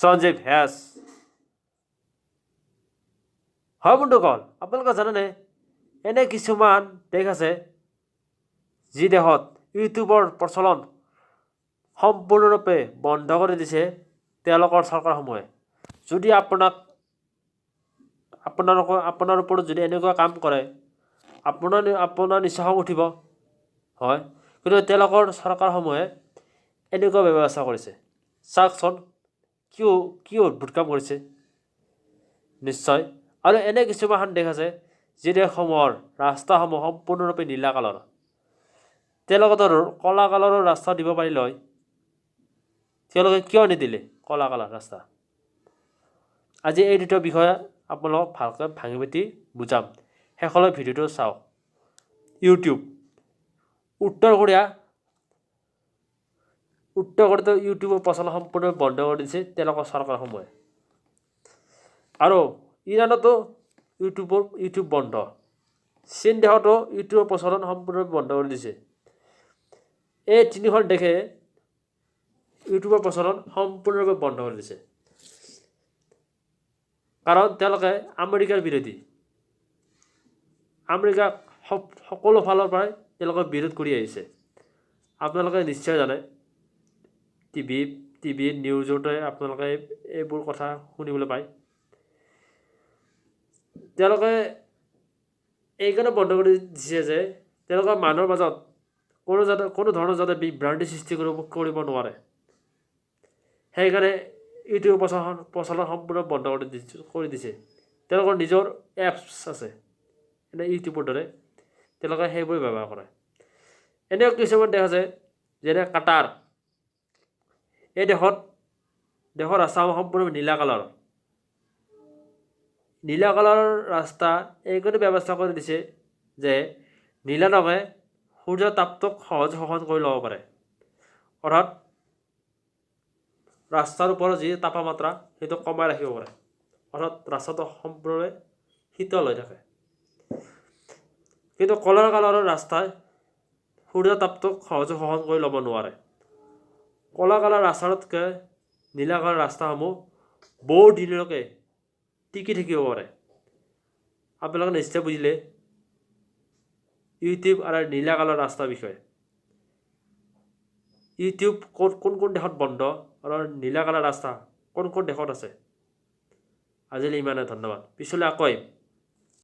Sanjeev hash. হয় বন্ধুসকল, আপোনালোকে জানেনে, এনে কিছুমান দেশ আছে যি দেশত ইউটিউবৰ প্ৰচলন সম্পূৰ্ণৰূপে বন্ধ কৰি দিছে তেওঁলোকৰ চৰকাৰসমূহে। যদি আপোনাক আপোনালোকৰ আপোনাৰ ওপৰত যদি এনেকুৱা কাম কৰে, আপোনাৰ নিশ্চয় খং উঠিব। হয়, কিন্তু তেওঁলোকৰ চৰকাৰসমূহে এনেকুৱা ব্যৱস্থা কৰিছে। চাওকচোন, কিয় কি অদ্ভুত কাম কৰিছে নিশ্চয়। আৰু এনে কিছুমান দেশ আছে যি দেশসমূহৰ ৰাস্তাসমূহ সম্পূৰ্ণৰূপে নীলা কালাৰৰ। তেওঁলোকে ক'লা কালাৰৰ ৰাস্তা দিব পাৰিলে হয়, তেওঁলোকে কিয় নিদিলে ক'লা কালাৰ ৰাস্তা? আজি এই দুটা বিষয়ে আপোনালোকক ভালকৈ ভাঙি পাতি বুজাম। শেষলৈ ভিডিঅ'টো চাওক। ইউটিউব, উত্তৰ কোৰিয়া, উত্তৰ কোৰিয়াতো ইউটিউবৰ প্ৰচলন সম্পূৰ্ণ বন্ধ কৰি দিছে তেওঁলোকৰ চৰকাৰসমূহে। আৰু ইৰাণতো ইউটিউব বন্ধ। চীন দেশতো ইউটিউবৰ প্ৰচলন সম্পূৰ্ণৰূপে বন্ধ কৰি দিছে। এই তিনিখন দেশে ইউটিউবৰ প্ৰচলন সম্পূৰ্ণৰূপে বন্ধ কৰি দিছে, কাৰণ তেওঁলোকে আমেৰিকাৰ বিৰোধী। আমেৰিকাক সকলো ফালৰ পৰাই তেওঁলোকে বিৰোধ কৰি আহিছে। আপোনালোকে নিশ্চয় জানে, টিভি নিউজতে আপোনালোকে এইবোৰ কথা শুনিবলৈ পায়। তেওঁলোকে এইকাৰণে বন্ধ কৰি দিছে যে তেওঁলোকৰ মানুহৰ মাজত কোনো ধৰণৰ যাতে বিভ্ৰান্তি সৃষ্টি কৰিব নোৱাৰে। সেইকাৰণে ইউটিউবৰ প্ৰচলন সম্পূৰ্ণ বন্ধ কৰি দিছে। তেওঁলোকৰ নিজৰ এপছ আছে, এনে ইউটিউবৰ দৰে, তেওঁলোকে সেইবোৰ ব্যৱহাৰ কৰে। এনে কিছুমান দেশ আছে, যেনে কাটাৰ। এই দেশৰ ৰাস্তা সম্পূৰ্ণ নীলা কালাৰৰ। নীলা কালাৰৰ ৰাস্তা এইকাৰণে ব্যৱস্থা কৰি দিছে যে নীলা ৰঙে সূৰ্যৰ তাপটোক সহজে শোষণ কৰি ল'ব পাৰে, অৰ্থাৎ ৰাস্তাৰ ওপৰত যি তাপমাত্ৰা, সেইটো কমাই ৰাখিব পাৰে, অৰ্থাৎ ৰাস্তাটো সম্পূৰ্ণৰূপে শীতল হৈ থাকে। কিন্তু ক'লা কালাৰৰ ৰাস্তাই সূৰ্যৰ তাপটোক সহজে শোষণ কৰি ল'ব নোৱাৰে। ক'লা কালাৰ ৰাস্তাতকৈ নীলা কালাৰ ৰাস্তাসমূহ বহু দিনলৈকে টিকি থাকিব পাৰে। আপোনালোকে নিশ্চয় বুজিলে ইউটিউব আৰু নীলা কালাৰ ৰাস্তাৰ বিষয়ে, ইউটিউব ক'ত, কোন কোন দেশত বন্ধ আৰু নীলা কালাৰ ৰাস্তা কোন কোন দেশত আছে। আজিলৈ ইমানে, ধন্যবাদ। পিছলৈ আকৌ আহিম।